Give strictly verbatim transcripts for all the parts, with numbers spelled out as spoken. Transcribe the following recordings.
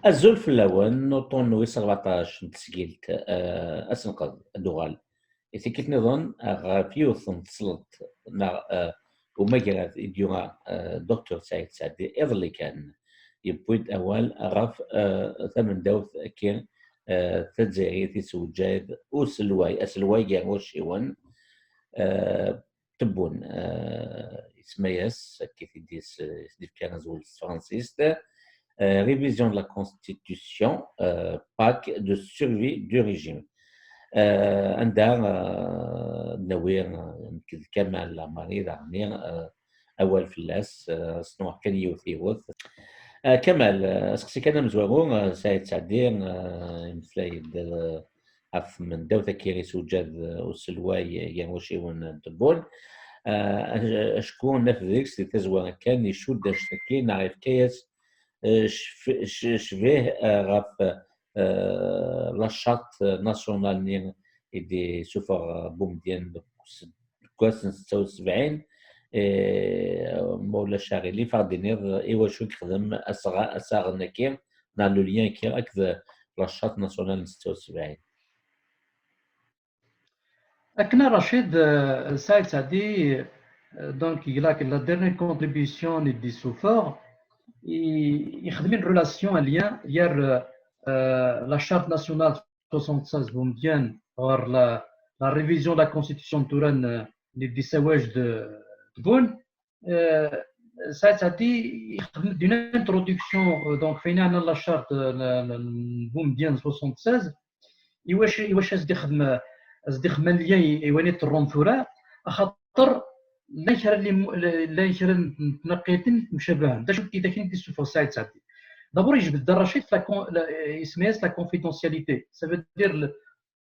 Azul fell-awen, uṭṭun wis rbeɛṭac n tesgilt, eh, asenqed, ad d-uɣal i tikkelt nniḍen ɣef yiwet n tesleḍt neɣ, eh, umagrad i d-yuɣa, eh, Docteur Saɛid Saɛdi iḍelli kan. Yewwi-d awal ɣef, eh, tamendawt akkin, eh, tazzayrit i tessewjad uselway, aselway gar wacciwen, eh, Tebboune, eh, isemma-yas, akka i t-id-yefka azwel s tefransist, eh, Révision de la Constitution, eh, PAC de survie du régime. Eh, anda, eh, nawi, eh, nekk d Kamal Lamari daɣen, eh, awal fell-as, eh, s nwaɣ kan yiwet yiwet. Eh, Kamal, eh, aseqsi kan amezwaru, eh, Saɛid Saɛdi, eh, imeslay-d, eh, ɣef tmendawt akka i yessewjad, eh, uselway gar wacciwen n Tebboune. Eh, ac-, acku naf deg-s di tazwara kan icudd annect-agi neɣ yefka-yas, eh, cf-, c-, cbiḥ, eh, ɣef, eh, la charte nationale-nni i d-isuffeɣ, eh, Boumediene deg s-, deg wass n setta u sebɛin, eh, ma ulac aɣilif, ad d-tiniḍ i wacu i yexdem asɣa-, assaɣen-agi, neɣ le lien-agi akked la charte nationale n setta u sebɛin. Akken a Rachid, euh, Saïd Saadi, euh, donc, il a la dernière contribution i d-isuffeɣ, i, ixdem une relation, un lien, gar, euh, la charte nationale soixante-seize Boumediene ɣer la, la révision de la constitution n tura n, n, di ssawaj de, de Tebboune. Euh, Saïd Saadi ixdem une introduction, euh, donc, fina la charte, euh, n, n, n Boumediene soixante-seize, i wacu, i wacu as-d-ixdem, as-d-ixdem un lien i, i wayen i d-terrum tura, axaṭer llan kra n llan kra n tnaqiyatin mcabahen. D acu n tidak i d-isuffeɣ Saïd Saadi? D'abord, yejbed-d Rachid la con-, la, isemma-yas la confidentialité. Ça veut dire le,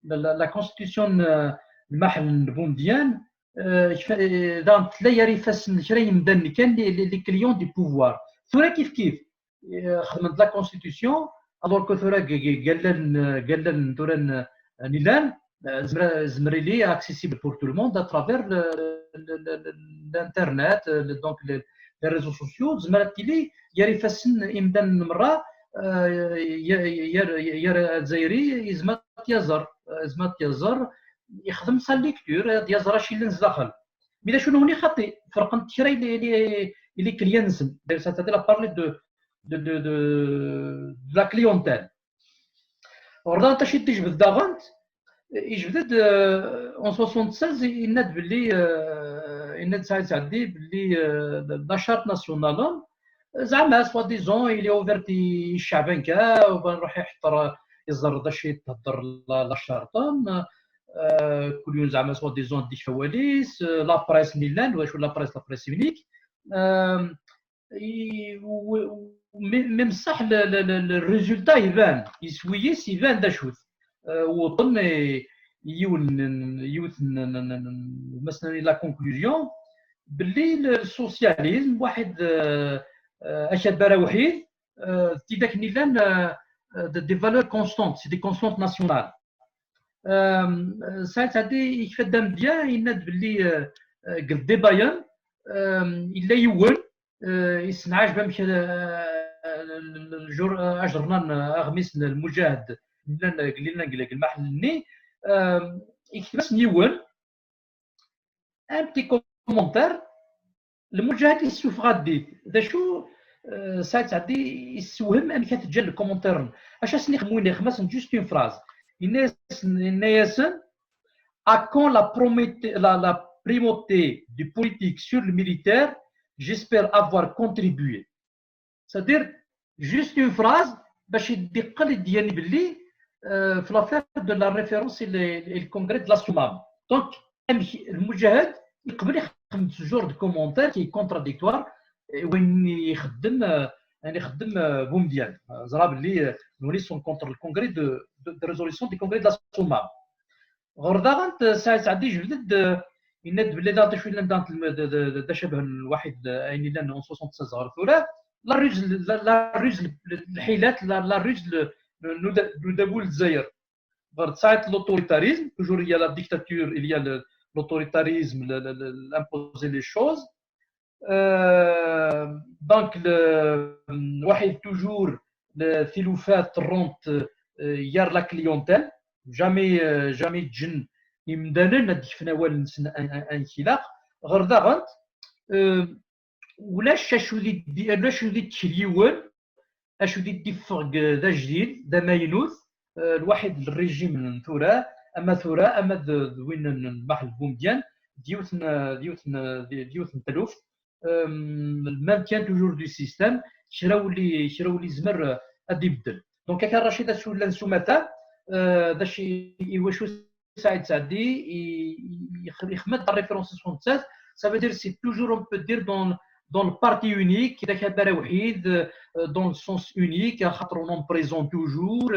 la, la, la constitution n, n lmaḥel n Boumediene, euh, kfa-, euh, daɣen tella gar ifassen n kra n yimdanen kan, les, les, les clients du pouvoir. Tura kif kif, eh, xedmen-d la constitution, alors que tura g-, g-, gallal n, gallal n tura n, n ilan, eh, zemre-, zemre-, il est accessible pour tout le monde à travers le, le, le, le, l'internet, le, donc le, les réseaux sociaux, zemreɣ ad tili gar ifassen imdanen merra, eh, gar, gar, gar Azzayri, yezmer ad t-yaẓer, eh, yezmer ad t-yaẓer, yexdem sa lecture, ad yaẓer acu yellan zdaxel. Mi d acu newni xaṭi, ferqent kra i li, i li, i li clients-nsen. C'est-à-dire, la parler de, de, de, de, de la clientèle. Ɣer daɣen acu i d-ijbed daɣen, ijbed-d, euh, en soixante-seize, yenna-d belli, euh, yenna-d Saïd Saadi belli, euh, la charte nationale, zeɛma, soi-disant, il est ouvert i cceɛban kan, u nruḥ iḥeṭṭer, iẓer d acu i d-thedder la, la charte, euh, kul yiwen zeɛma, soi-disant, d-ikfa awal-is, euh, la presse mi llan, wacu la presse, la presse unique. Euh, i-, w-, w-, mi-, même ṣṣeḥ, le, le, le, le résultat iban, iswi-is iban d acu-t. Euh, wwḍen i, yiwen n, yiwet n, n, n, n, n, مثلا la conclusion, belli le, le socialisme, waḥed, euh, euh, akabar awḥid, euh, d tidak-nni llan, euh, euh, de, des valeurs constantes, c'est des constantes nationales. Euh, Saïd Saadi yekfa-d amedya, yenna-d belli, euh, euh, deg le débat-en, euh, yella yiwen, euh, yessenɛajeb amek, euh, le, le, le jour-, euh, ajernan, euh, aɣmis n Lmujahed, llan, llan deg lmaḥel-nni, euh, yekteb-asen yiwen, un petit commentaire, Lmujahed yessufeɣ-d-it. D acu, euh, Saïd Saadi yessewhem amek ad teǧǧa le commentaire. Acu asen-ixdem win, ixdem-asen juste une phrase. Yenna-yasen, yenna-yasen, à quand la promité-, la, la primauté du politique sur le militaire, j'espère avoir contribué. C'est-à-dire, juste une phrase, باش يدي قل يديني باللي, euh, في l'affaire de la référence et le, et le congrès de la Soummam. Donc, amek Lmujahed يقبل يخدم ce genre de commentaire qui est contradictoire, euh, وين يخدم, euh, يعني يخدم, euh, Boumediene. Euh, ẓra باللي, euh, nous sommes contre le congrès de, de, de résolution du congrès de la Soummam. Ɣer daɣen, Saïd Saadi yejbed-d, yenna-d belli daɣen d acu yellan daɣen d, d, d, d acabahen lwaḥid, ayen yellan en soixante-seize ɣer tura, la ruse, la, la ruse, lḥilat, la, la ruse, le, le, le, le, le, le, ɣer tesɛiḍ l'autoritarisme, toujours il y a la dictature, il y a le, l'autoritarisme, le, le, le, l'imposer les choses. Euh, donc, le, waḥid toujours, tilufa ṭerrunt gar la clientèle, jamais, jamais ǧǧen imdanen ad d-kfen awal-nsen amek ilaq. Ɣer daɣen, ulac acu di d-, ulac acu di d-tekkel yiwen, acu di d-iffeɣ d ajdid, d amaynut, lwaḥid n rrijim n tura, ama tura, ama d win n Maḥel Bumedyan, d yiwet n, d yiwet n, d yiwet n taluft, le maintien toujours du système, kra ur li, kra ur li yezmer ad ibeddel. Donc, akka Racid, acu llan s umata, d acu i wacu Saïd Saadi ixmed la référence soixante-seize, ça veut dire c'est toujours, on peut dire, dans, dans le parti unique, d akabara wḥid, dans le sens unique, axaṭer on en présente toujours,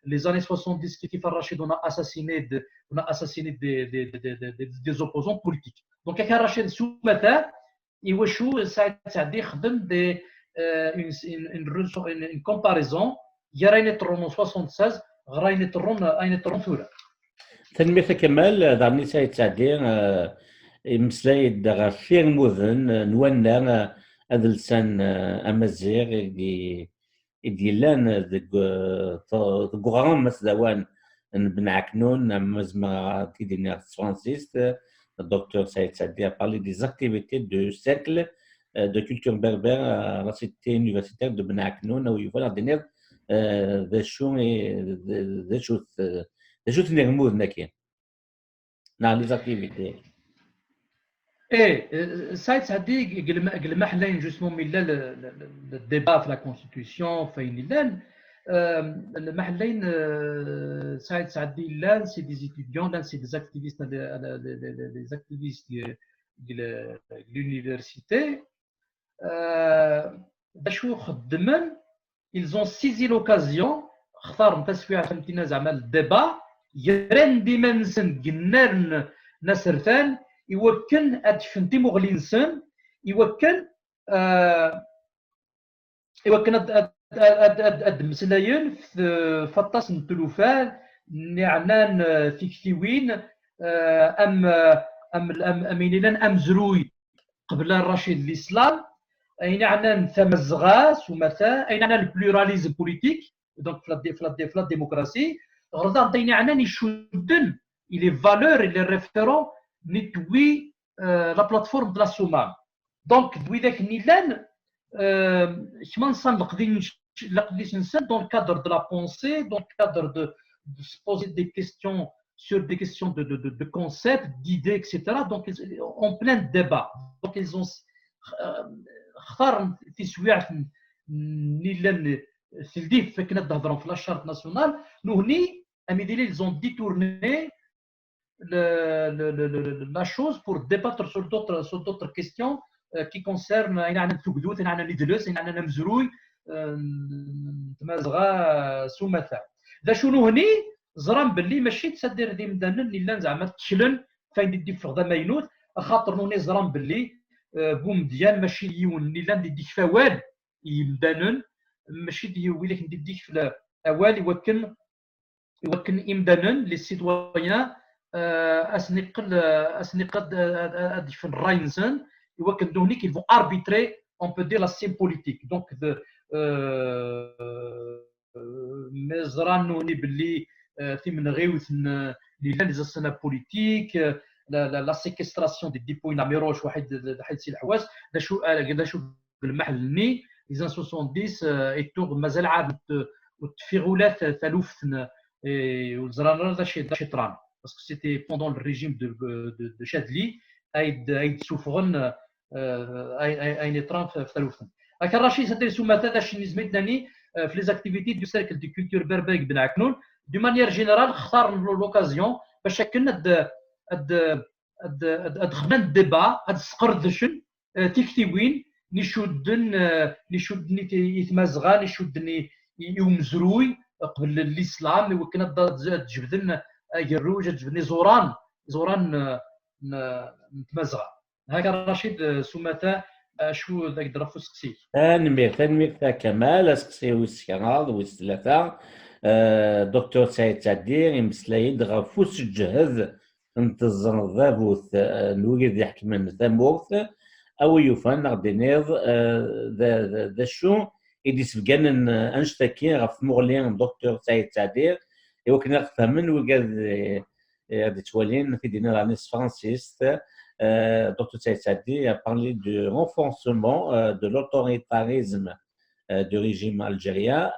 les années soixante-dix, kif Racid, on a assassiné, on a assassiné des, des, des, des, des opposants politiques. Donc, akka Racid s umata, iwacu Saïd Saadi ixdem des, une, une, une, une comparaison gar ayen iṭerrun soixante-seize ɣer ayen iṭerrun, ayen iṭerrun tura. Tanemmirt a Kamal. Daɣen Saïd Saadi imeslay-d ɣef irmuden n wanna adelsan amaziɣ i d-yellan deg, deg uɣrum asdawan n Ben Ɛeknun, ma zemreɣ ad t-id-iniɣ s tefransist, Docteur Saïd Saadi a parlé des activités de cercle de culture berbère à la cité universitaire de Ben Ɛeknun, aw yufan ad d-iniḍ d acu, d acu-ten irmuden-agi neɣ les activités. Eh, Saïd Saadi, deg lmaḥella-in, justement, mi yella le débat ɣef la constitution, f ayen yellan, lmaḥella-in, Saïd Saadi yellan, c'est des étudiants, llan, c'est des activistes, des activistes de l'université. D acu xeddmen, ils ont saisi l'occasion, xtaren taswiɛt am tinna, zeɛma le débat, gran-d iman-nsen deg unnar n asertan, iwakken ad d-kfen timuɣli-nsen, iwakken, iwakken ad, ad, ad, ad, ad d-mmeslayen f, f aṭas n tlufa, nniɛnan tiktiwin, am, am, am, am ayen yellan amezruy qbel Racid, l'islam, ayen yeɛnan tamazɣa s umata, ayen yeɛnan le pluralisme politique, donc f la, f la, f la démocratie, ɣer daɣen ayen yeɛnan icudden i les valeurs et les référents n twi, la plateforme de la Soummam. Donc, d widak-nni llan, kma nsan leqdic-nsen dans le cadre de la pensée, dans le cadre de, de se poser des questions sur des questions de, de, de, de concepts, d'idées, et cetera. Donc, en plein débat. Donc, ils ont xtaren tiswiɛt n, n, n, teldi f akken ad d-hedren f la charte nationale, nuhni, am idili, ils ont détourné le, le, le, le, la chose pour débattre sur d'autres, sur d'autres questions, euh, qui concernent ayen yeɛnan tugdut, ayen yeɛnan idles, ayen yeɛnan amezruy, euh, n tmazɣa, euh, s umata. D acu nuhni, ẓran belli mačči d taddart d imdanen i llan zeɛma tteklen f ayen i d-iffeɣ d amaynut, axaṭer nuhni ẓran belli, euh, Bumedyan mačči d yiwen i llan di d-ikfa awal i yimdanen, mačči d widak n d-ikfa awal i wakken, i wakken imdanen, les citoyens, euh, ad sen-iqqel, euh, ad sen-iqqel ad, ad, ad, ad d-kfen ṛṛay-nsen, i wakken d nuhni qu'ils vont arbitrer, on peut dire, la scène politique. Donc, de, euh, euh, mi ẓran nuhni belli, euh, timenɣiwt n, n yellan les assassins politiques, euh, la, la, la séquestration des dépouilles n Ɛmiruc, waḥid, waḥid si leḥwaǧ, d acu, euh, d acu deg lmaḥell-nni, les années soixante-dix, euh, et tout, mazal ɛad ur t-, ur teffiɣ ula ta-, taluft n, eh, ur ẓran ara d acu, d acu yeḍran. Parce que c'était pendant le régime de, de, de Chadli, ay d-, ay d-suffɣen, euh, ay, ay, ayen yeḍran f, f taluft-nni. Akka Racid, c'est-à-dire s umata, d acu nizmer ad d-nini, euh, f les activités du cercle de culture berbère deg Ben Ɛeknun, d'une manière générale, xtaren l'occasion bac akken ad, ad, ad, ad, ad xedmen débat, ad sqerdcen, euh, tiktiwin n icudden, euh, n icudden i t-, i tmazɣa, n icudden i, i, i umezruy, euh, qbel l'islam, i wakken ad, ad, ad jebden agerruj, ad jebden iẓuran, iẓuran n, n, n tmazɣa. Haka Racid, euh, s umata, acu d ak-d ɣef useqsi-k? Tanemmirt, tanemmirt a Kamal. Aseqsi wis kraḍ, wis tlata. Euh, Docteur Saïd Saadi imeslay-d ɣef useǧhed n tẓerbabut, eh, n wid iḥekmen tamurt, a wi yufan, neɣ d-iniḍ, eh, d, d, d acu i d-isebganen annect-agi ɣef tmuɣli n Docteur Saïd Saadi, i wakken ad ɣ-fehmen wigad ad d-ttwalin tidinna daɣen s tefransist. Docteur Saïd Saadi a parlé du renforcement de l'autoritarisme du régime algérien.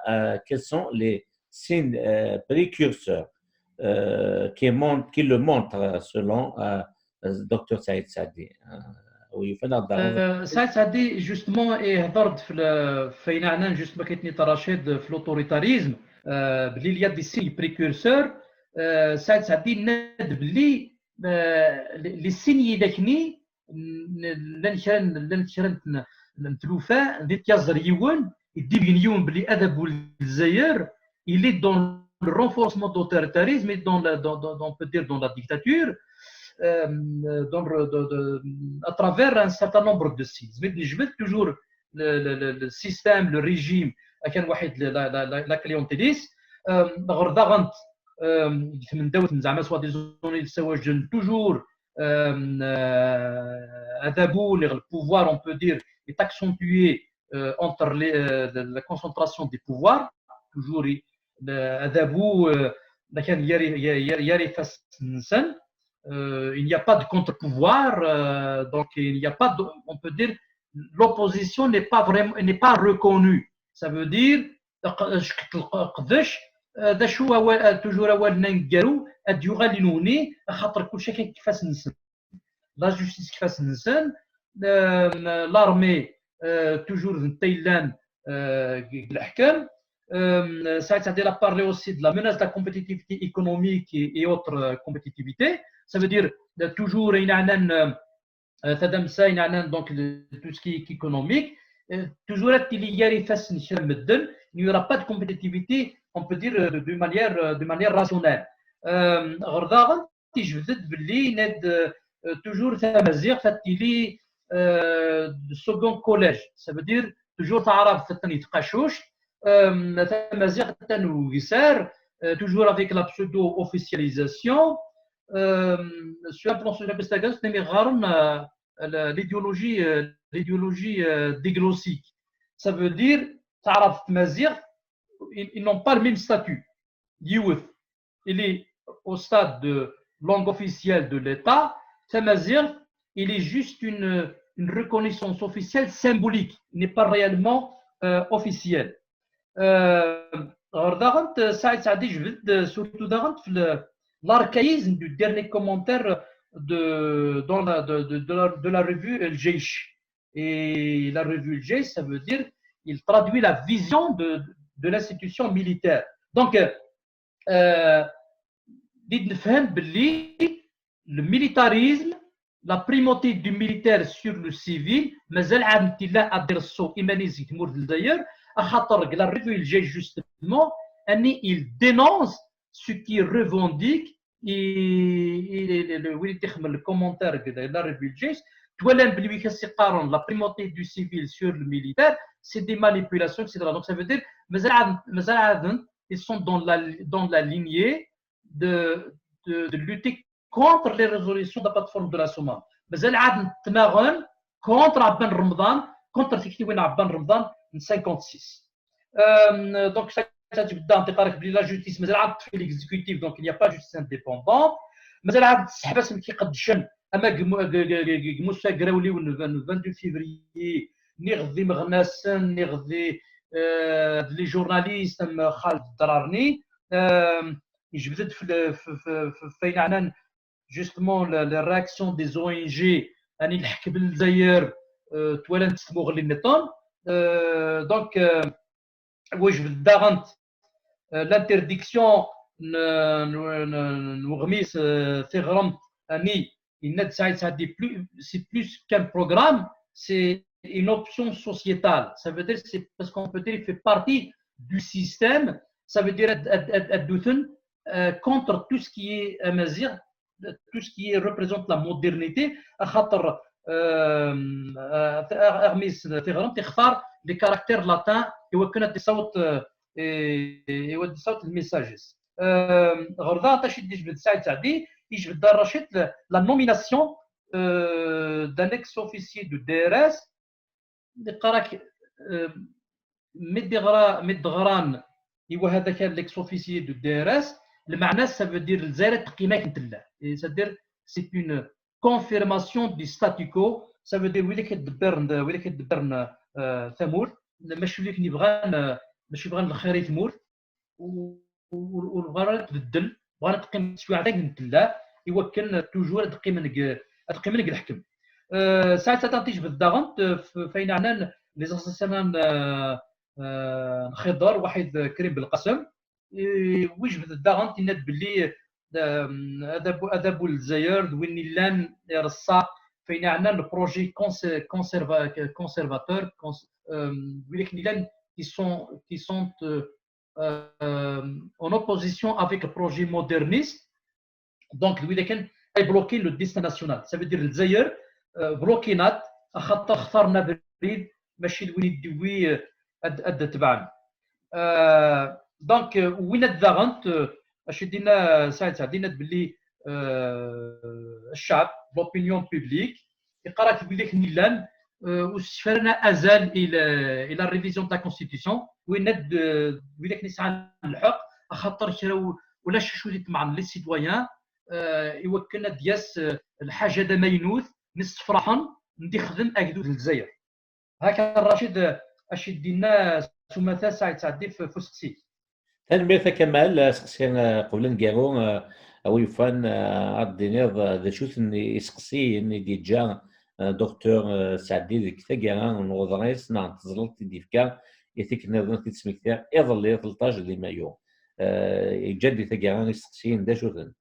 Quels sont les signes précurseurs qui montrent, qui le montrent selon Docteur Saïd Saadi? Saïd Saadi, justement, ihder-d f ayen ɛnan, justement, akken i d-tenniḍ, Rachid, f l'autoritarisme, belli il y a des signes précurseurs. Saïd Saadi yenna-d belli les signes-agi nni, llan kra n tlufa di tyaẓ n yiwen i d-ibeggen yiwen belli adabu n Lezzayer il est dans le renforcement de l'autoritarisme et dans la, dans, dans, on peut dire dans la dictature, euh, dans le, de, de, à travers un certain nombre de signes. Mais je veux toujours le, le, le, le système, le régime, la, la, la, la clientélisme, euh, غير داغنت, euh, من داوت زعما سوا دي زوني سواجن toujours, euh, euh, adabu, le pouvoir, on peut dire, est accentué euh, entre les, euh, la concentration des pouvoirs, toujours adabu, euh, il n'y a pas de contre-pouvoir, euh, donc il n'y a pas de, on peut dire, l'opposition n'est pas vraiment, n'est pas reconnue. Ça veut dire, toujours awal n aneggaru ad yuɣal inuni, axaṭer kulci akka deg ifassen-nsen. La justice deg ifassen-nsen, l'armée, toujours d netta yellan deg leḥkem. Saïd Saadi a parlé aussi de la menace de la compétitivité économique et, et autres compétitivités. Ça veut dire toujours ayen ɛnan tadamsa, ayen ɛnan donc tout ce qui est économique, toujours ad tili gar ifassen kra n medden, il n'y aura pas de compétitivité, on peut dire, de, de manière, de manière rationnelle. Ɣer daɣen, yejbed-d belli yenna-d toujours tamaziɣt ad tili de second collège, ça veut dire toujours taɛrabt attan i tqacuct, tamaziɣt attan ugisar, toujours avec la pseudo-officialisation. Sur un plan sociolinguistique, imi ɣɣaren l'idéologie, l'idéologie diglossique, ça veut dire taɛrabt d tmaziɣt, ils n'ont pas le même statut. Yiwet, il est au stade de langue officielle de l'État. Tamaziɣt, il est juste une, une reconnaissance officielle symbolique, il n'est pas réellement euh, officiel. Ɣer daɣen, Saïd Saadi yejbed-d surtout daɣen l'archaïsme du dernier commentaire de, dans la, de, de, de, la, de la revue El Jeish. Et la revue El Jeish, ça veut dire, il traduit la vision de, de l'institution militaire. Donc, euh, euh, le militarisme, la primauté du militaire sur le civil, mazal ad tella ad ireṣṣu iman-is deg tmurt n Lezzayer, axaṭer deg la revue El Jeish justement, il dénonce ce qui revendique et, et, et, le commentaire de la revue El Jeish, twalam belli win i s-iqqaren la primauté du civil sur le militaire, c'est des manipulations, et cetera. Donc ça veut dire, mazal ad, mazal ad, ils sont dans la, dans la lignée de, de, de lutter contre les résolutions de la plateforme de la Soummam. Mazal ad ttnaɣen contre Ɛebban Remḍan, contre tiktiwin n Ɛebban Remḍan n cinquante-six. Euh, donc, ça, ça, tu peux dire, la justice, mais là, l'exécutif, donc il n'y a pas de justice indépendante. Mais là, c'est pas ce qui est, ama deg usagraw n le vingt-deux février, niɣ d imeɣnasen, niɣ d les journalistes, am Khaled Drarni, yejbed-d f ayen ɛnan justement les réactions des O N G, ani lḥekm n Lezzayer twalan s tmuɣli nniḍen. Donc, yejbed daɣen l'interdiction n uɣmis, tiɣremt, ani yenna-d Saïd Saadi, c'est plus qu'un programme, c'est une option sociétale. Ça veut dire, c'est parce qu'on peut dire, il fait partie du système. Ça veut dire, ad duten contre tout ce qui est amaziɣ, tout ce qui représente la modernité, axaṭer aɣmis, tiɣremt, ixtar les caractères latins i wakken ad d-isaweḍ, i wakken ad d-isaweḍ les messages. Ɣer da, aṭas i d-yejbed Saïd Saadi, yejbed Rachid la nomination d'un ex-officier de D R S, yeqqar-ak, mi d-iɣra, mi d-ɣran i wahada kan l'ex-officier du D R S, lmeɛna ça veut dire Lezzayer ad teqqim akken tella. Et c'est-à-dire, c'est une confirmation du statu quo, ça veut dire widak i d-ddebbiren, widak i d-ddebbiren, euh, tamurt, mačči widak i yebɣan, euh, mačči bɣan lxir i tmurt, u, u, ur bɣan ara ad tbeddel, bɣan ad teqqim teswiɛt akken tella, i wakken toujours ad qqimen deg, ad qqimen deg leḥkem. Euh, Saɛid Saɛdi ad tijbed daɣen, euh, f-, f ayen ɛnan les assassins, euh, euh, n Xider, Waḥid Krim Belqasem, i, wejbed daɣen, tenna-d belli, euh, adabu, adabu n Lezzayer d win illan ireṣṣa f ayen ɛnan le projet conse-, conserva-, conservateur, cons-, euh, wid akken illan qui sont, qui sont, euh, euh, en opposition avec le projet moderniste. Donc, d wid akken ay bloquin le destin national. Ça veut dire Lezzayer, euh, bloquin-at, axaṭer xtaren abrid, mačči d win i d-iwwi, euh, ad, ad d-tebɛen. Euh, donc, euh, win ad daɣen, euh, acu d-inna Saɛid Saɛdi, yenna-d belli, euh, ccɛeb, l'opinion publique, iqqar-ak wid akken illan, euh, ur ssekfaren azal i la, i la révision de la constitution, win ad, euh, wid akken isɛan lḥeqq, axaṭer kra u-, ulac acu di ṭemɛen les citoyens, euh, i wakken ad d-yas, euh, lḥaǧa d amaynut, n issefraḥen, n d-ixdem agdud n Lezzayer. Haka Racid, euh, acu d-inna s umata Saɛid Saɛdi f, f useqsi. Tanemmirt a Kamal, aseqsi, euh, qbel ad ngeru, euh, a wi yufan, euh, ad d-tiniḍ, euh, d acu-ten iseqsiyen i d-yeǧǧa, euh, docteur, euh, Saɛdi deg taggara n uḍris neɣ n teẓleḍt i d-yefka i tikkelt nniḍen i t-id-smektiɣ iḍelli, tleṭṭac di mayu. Euh, yeǧǧa-d di taggara iseqsiyen d acu-ten?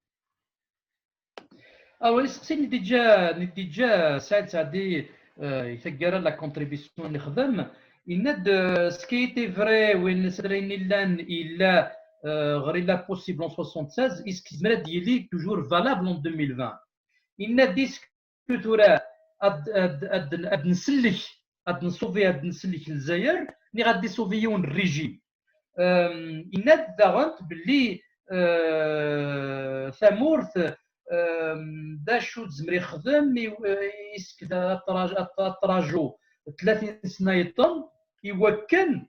Alors, iseqsiyen i d-yeǧǧa, i d-yeǧǧa Saɛid Saɛdi, euh, i taggara la contribution i yexdem, yenna-d, euh, ce qui était vrai, win s-, ayen illan, yella, euh, ɣer illa possible en soixante-seize, est-ce que yezmer ad yili toujours valable en deux mille vingt? Yenna-d, est-ce que tura ad, ad, ad, ad nsellek, ad nsauver, ad nsellek Lezzayer, niɣ ad d-isauver yiwen n régime? Euh, yenna-d daɣen belli, euh, tamurt, euh, d acu tezmer ixdem, i, est-ce que ad tra-, ad tra-, ad traǧu tlatin sna yeṭṭen i wakken,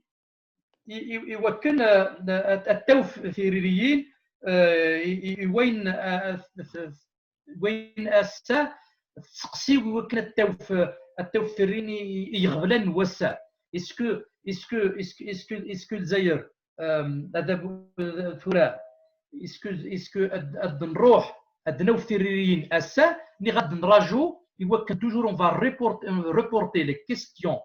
i, i, i wakken, euh, ad, ad tawef tiririyin, euh, i, i, i wayen, euh, t-, t-, wayen ass-a tettseqsi i wakken ad tawef, ad tawef tirriyin i, i, i iɣeblan n wass-a. Est-ce que, est-ce que, est-ce que, est-ce que, est-ce que Lezzayer, euh, ad ab-, tura, est-ce que, est-ce que ad, ad nruḥ, ad nawef tiririyin ass-a, niɣ ad nraju, i wakken toujours on va report-, euh, reporter les questions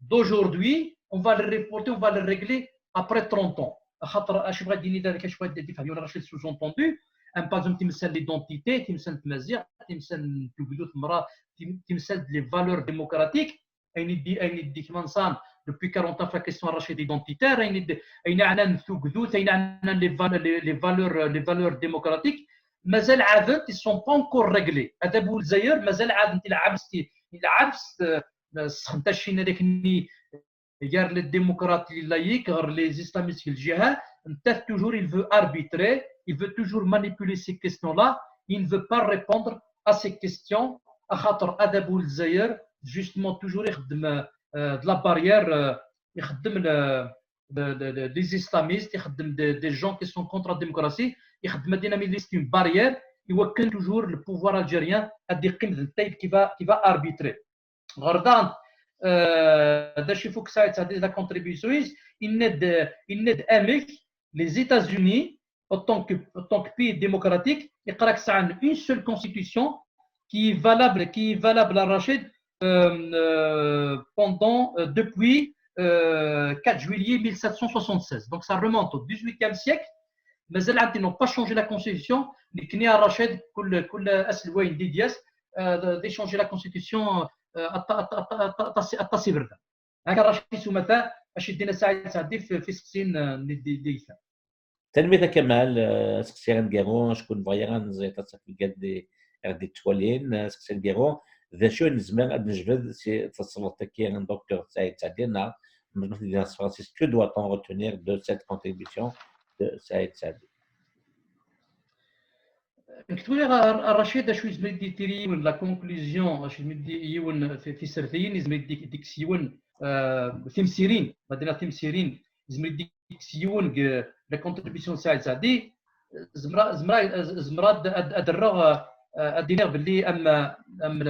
d'aujourd'hui, on va les reporter, on va les régler après trente ans. Axaṭer acu bɣa d-yini da, acu bɣa d-ifhem yiwen Racid, sous-entendu, am par exemple timsal n l'identité, timsal n tmaziɣt, timsal n tugdut, mra, tim-, timsal d les valeurs démocratiques, ayen i d-, ayen i d-ikmanṣan depuis quarante ans f la question Racid identitaire, ayen i d-, ayen ɛnan tugdut, ayen ɛnan les val-, les, les valeurs, les valeurs démocratiques, mazal ɛadent, ils sont pas encore réglés. Adabu n Lezzayer, mazal ɛadent, ilɛab s ti-, ilɛab s, euh, ssexdacin ad ak-nini gar les démocrates, les laïcs, ɣer les islamistes, les jihad, netta toujours, il veut arbitrer, il veut toujours manipuler ces questions-là, il ne veut pas répondre à ces questions, axaṭer adabu n Lezzayer, justement, toujours ixeddem, euh, de la barrière, euh, ixeddem le, le, le, le, les islamistes, ixeddem des, des gens qui sont contre la démocratie, ixeddem ad dynamiser une barrière, i wakken toujours le pouvoir algérien ad yeqqim d netta qui va, qui va arbitrer. Ɣer daɣen, euh, d acu ifuk Saɛid Saɛdi la contribution-is, yenna-d, yenna-d amek les États-Unis, en tant que, en tant que pays démocratique, iqqar-ak sɛan une seule constitution qui est valable, qui est valable à Racid, euh, euh, pendant, euh, depuis, euh, quatre juillet mille sept cent soixante-seize. Donc ça remonte au dix-huitième siècle. Mazal, ils n'ont pas changé la constitution. Nekni a Racid, kul, kul aselway n D D S, euh, de, de changer la constitution, euh, aṭas, aṭas, aṭas, aṭas, aṭas iberdan. Haka Racid s umata, acu d-yenna Saɛid Saɛdi f, f iseqsiyen, euh, n d-, d-, d-, Tanemmirt a Kamal, euh, aseqsi aneggaru, acku nebɣa ara nẓid ad tafeggalt di, ar d-ittwalin, euh, aseqsi aneggaru, d acu i nezmer ad nejbed si tesleḍt-agi n docteur Saɛid Saɛdi, neɣ ma teddiḍ s tefransist, que doit-on retenir de cette contribution de Saɛid Saɛdi? Nekk tura, a Racid, acu yezmer ad d-yettir yiwen, la conclusion, acu yezmer ad d-, yiwen, ti-, tisertiyin, yezmer ad d-, d-ikkes yiwen, euh, timsirin, ma d-nniɣ timsirin, yezmer ad d-ikkes yiwen deg la contribution n Saɛid Saɛdi, zemreɣ, zemreɣ, zemreɣ ad, ad, ad rreɣ, euh, ad d-iniɣ belli am, am,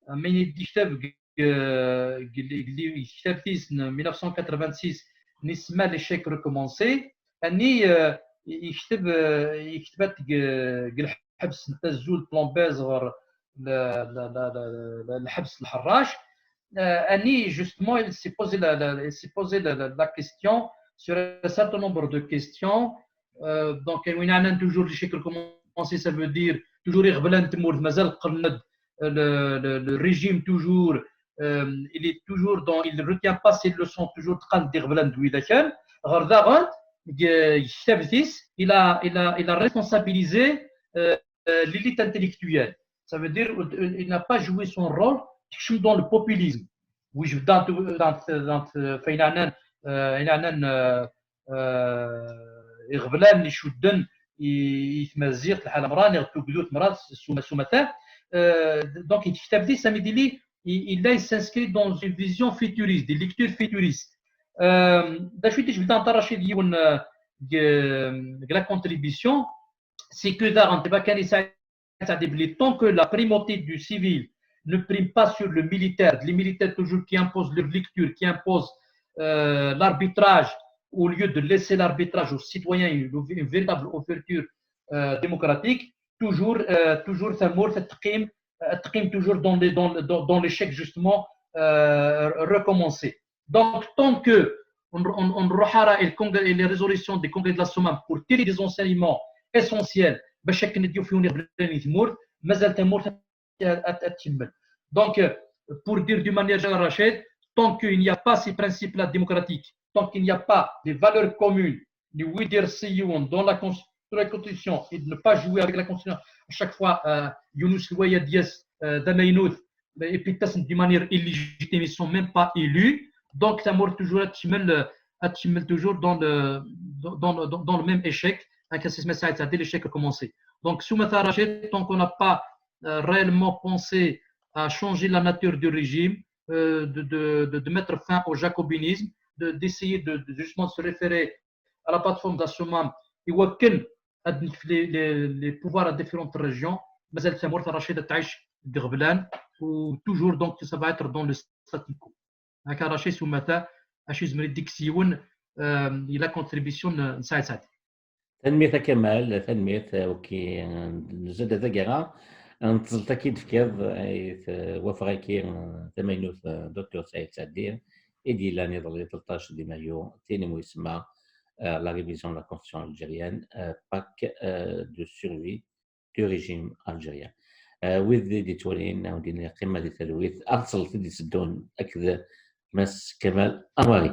am ayen i d-yekteb deg, deg, deg, deg tektabt-is n mille neuf cent quatre-vingt-six, n isemma L'échec recommencé, ani, euh, yekteb, euh, yekteb-at deg, deg lḥebs n Tazzult, Plombaise, ɣer l-, l-, l-, l-, l-, lḥebs n Lḥerrac. Euh, ani, justement, il s'est posé la, la, il s'est posé la, la, la question sur un certain nombre de questions. Euh, donc, win yeɛnan toujours L'échec recommencé, ça veut dire toujours iɣeblan n tmurt mazal qqlen-d, le, le, le régime toujours, euh, il est toujours dans, il retient pas ses leçons, toujours teqqal-d iɣeblan d widak kan. Ɣer daɣen, deg, deg tektabt-is, il a, il a, il a responsabilisé, euh, euh, l'élite intellectuelle. Ça veut dire, il n'a pas joué son rôle, tekcem dans le populisme. Oui, je, dans, dans, dans, euh, fayen ɛnan, euh, ayen ɛnan, euh, euh, iɣeblan icudden i, i tmaziɣt, lḥala mra, neɣ tugdut mra, s, s umata. Euh, donc, deg tektabt-is, Sami Dili, il, il, là, il s'inscrit dans une vision futuriste, des lectures futuristes. Euh, d acu i d-ijebden Racid yiwen, euh, deg, deg la contribution, c'est que daɣen, tebɣa kan yesɛa, tant que la primauté du civil ne prime pas sur le militaire, les militaires toujours qui imposent leur lecture, qui imposent, euh, l'arbitrage au lieu de laisser l'arbitrage aux citoyens, une, une véritable ouverture, euh, démocratique, toujours, euh, toujours tamurt ad teqqim, ad teqqim toujours dans les, dans, dans, dans l'échec justement, euh, recommencé. Donc, tant que on, on, on aura les, congrès, les résolutions des congrès de la SOMAM pour tirer des enseignements essentiels, باش هكا نديو في وني بلاني تمورت، مازال تمورت. Donc, euh, pour dire d'une manière générale, Rachid, tant qu'il n'y a pas ces principes-là démocratiques, tant qu'il n'y a pas les valeurs communes, les leaders dans la, dans la Constitution, et de ne pas jouer avec la Constitution, à chaque fois, euh, Younous Louaïa Dias, euh, Damainout, et puis de manière illégitime, ils ne sont même pas élus. Donc, ça mort toujours, toujours dans le, dans, dans, dans, dans le même échec. Hein, c'est l'échec a commencé. Donc, sous Rachid, tant qu'on n'a pas, euh, réellement pensé à changer la nature du régime, euh, de, de, de, mettre fin au jacobinisme, de, d'essayer de, de justement se référer à la plateforme de la SOMAM, et aucun les, les, les pouvoirs à différentes régions, mais elle s'est morte à Rachid Taïch de Gheblan, ou toujours, donc, ça va être dans le statu quo. هكا رشيد سماتا، اش يزمر يديك سيون، آم، الى contribution نساعد سعد. Tanemmirt a Kamal, tanemmirt, euh, ok, euh, nzad ad agara, euh, n tẓelt-agi d-tefkiḍ, euh, wafeɣ-agi, euh, tamaynut, euh, Docteur Saïd Saadi, i d-yellan iḍelli tleṭṭac di mayu, tin n wisma, euh, la révision de la constitution algérienne, euh, pacte, euh, de survie du régime algérien. Euh, wid i d-yettwalin, a wen-d-iniɣ qqimem di talwit, ar tẓelt i d-iteddun akked Mass Kamal Anwari.